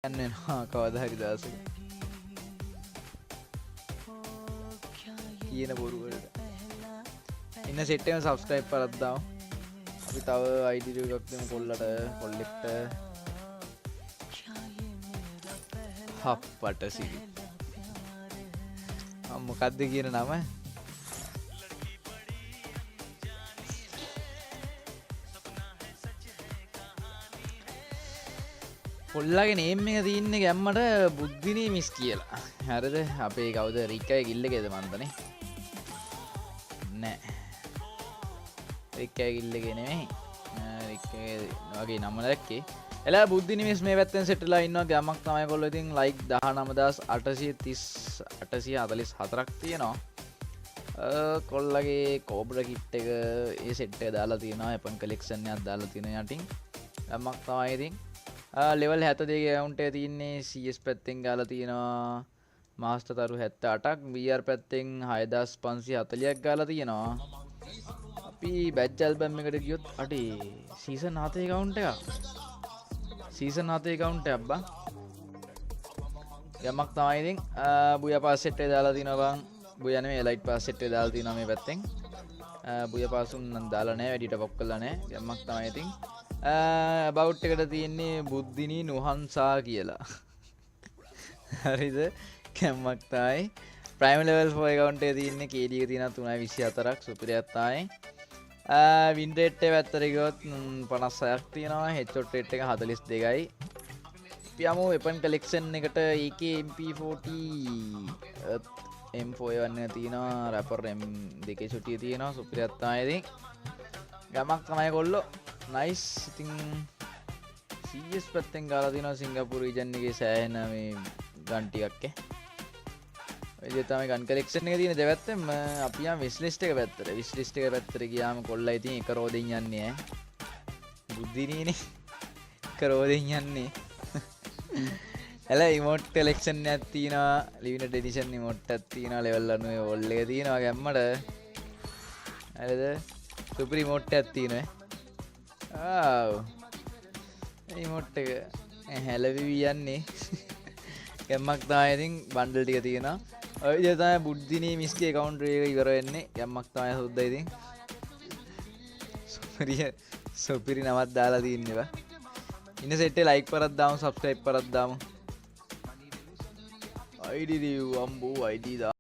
යන්න වෙනවා කවදා හරි දවසක. කියන බොරු වලට. ඉන්න සෙට් එකම සබ්ස්ක්‍රයිබ් කරක් දාමු. අපි තව ID එකක් දෙමු කොල්ලට, කොල්ලෙක්ට. හප්පට සිරි. මොකද්ද කියන නම? කොල්ලගේ නේම් එක තියෙන්නේ ගැම්මට බුද්ධිනී මිස් කියලා. හරිද? අපේ කවුද රික්කගේ ගිල්ල එකේද මන්දනේ? නෑ. රික්කගේ ගිල්ල එකේ නෙමෙයි. රික්කගේ වගේ නම දැක්කේ. එලා බුද්ධිනී මිස් මේ පැත්තෙන් සෙට් වෙලා ඉන්නවා. ගැම්මක් තමයි කොල්ලෝ. ඉතින් ලයික් 19,830 844ක් තියෙනවා. කොල්ලගේ කෝබ්‍රා කිට් එක ඒ සෙට් එක දාලා තියෙනවා. වෙපන් කලෙක්ෂන් එකක් දාලා තියෙනවා යටින්. ගැම්මක් තමයි ඉතින්. ලෙවල් 72 ඇකවුන්ට් එක තියෙන්නේ. CS පැත්තෙන් ගාලා තියෙනවා මාස්ටර් තරු 78ක්, VR පැත්තෙන් 6540ක් ගාලා තියෙනවා. අපි බැජ් ඇල්බම් එකට ගියොත් අඩේ සීසන් 7 ඇකවුන්ට් එකක්. සීසන් 7 ඇකවුන්ට් එකක් බං. යමක් තමයි ඉතින්. බුයා පාස් සෙට් එක දාලා තිනවා බං. බුයා නෙමෙයි, එලයිට් පාස් සෙට් එක දාලා තිනවා මේ පැත්තෙන්. බුයා පාස් උන් නම් දාලා නෑ, වැඩිට පොප් කරලා නෑ. යමක් තමයි ඉතින්. අබවුට් එකට තියෙන්නේ බුද්ධිනී නුහන්සා කියලා. හරිද? කැම්මක් තමයි. ප්‍රයිම් ලෙවල් 4 ඇකවුන්ට් එකේ තියෙන්නේ KD එක තියෙනවා 3.24ක්, සුපිරියක් තමයි. වින් රේට් එක පැත්තට ගියොත් 56ක් තියෙනවා, හෙඩ්ෂොට් රේට් එක 42යි. අපි යමු වෙපන් කලෙක්ෂන් එකට. AK MP40 M4 වන්න තියෙනවා, රැපර් M දෙකේ චුටිය තියෙනවා, සුපිරියක් තමයි ඉතින්. ගමක් තමයි කොල්ලෝ. නයිස්. ඉතින් CS පැත්තෙන් ගාලා තියෙනවා සිංගප්පූරු රීජන් එකේ සෑහෙන මේ ගන් ටිකක් ඈ. ඔය විදිහට තමයි ගන් කලෙක්ෂන් එක තියෙන දෙපැත්තෙම. අපි යමු විශ් ලිස්ට් එක පැත්තට. විශ් ලිස්ට් එක පැත්තට ගියාම කොල්ලා ඉතින් එක රෝදෙන් යන්නේ ඈ. බුද්ධිනීනේ. එක රෝදෙන් යන්නේ. එල ඉමෝට් කලෙක්ෂන් එකක් තියෙනවා, ලිමිටඩ් එඩිෂන් ඉමෝට් එකක් තියෙනවා, ලෙවල් 90 වෝල් එක තියෙනවා ගැම්මට. හරිද? සුපිරි ඉමෝට් එකක් තියෙනවා. ආව්. ඉමෝට් එක හැලවිවි යන්නේ. ගැම්මක් තමයි ඉතින් බන්ඩල් ටික තියෙනවා. ඔය විදිහට තමයි බුද්ධිනී මිස්ගේ ඇකවුන්ට් එක ඉවර වෙන්නේ. ගැම්මක් තමයි සුද්දා ඉතින්. සුපිරි නමක් දාලා තින්නේ බා. ඉන්න සෙට් එක ලයික් පරක් දාමු, සබ්ස්ක්‍රයිබ් පරක් දාමු. ID review අම්බෝ ID දා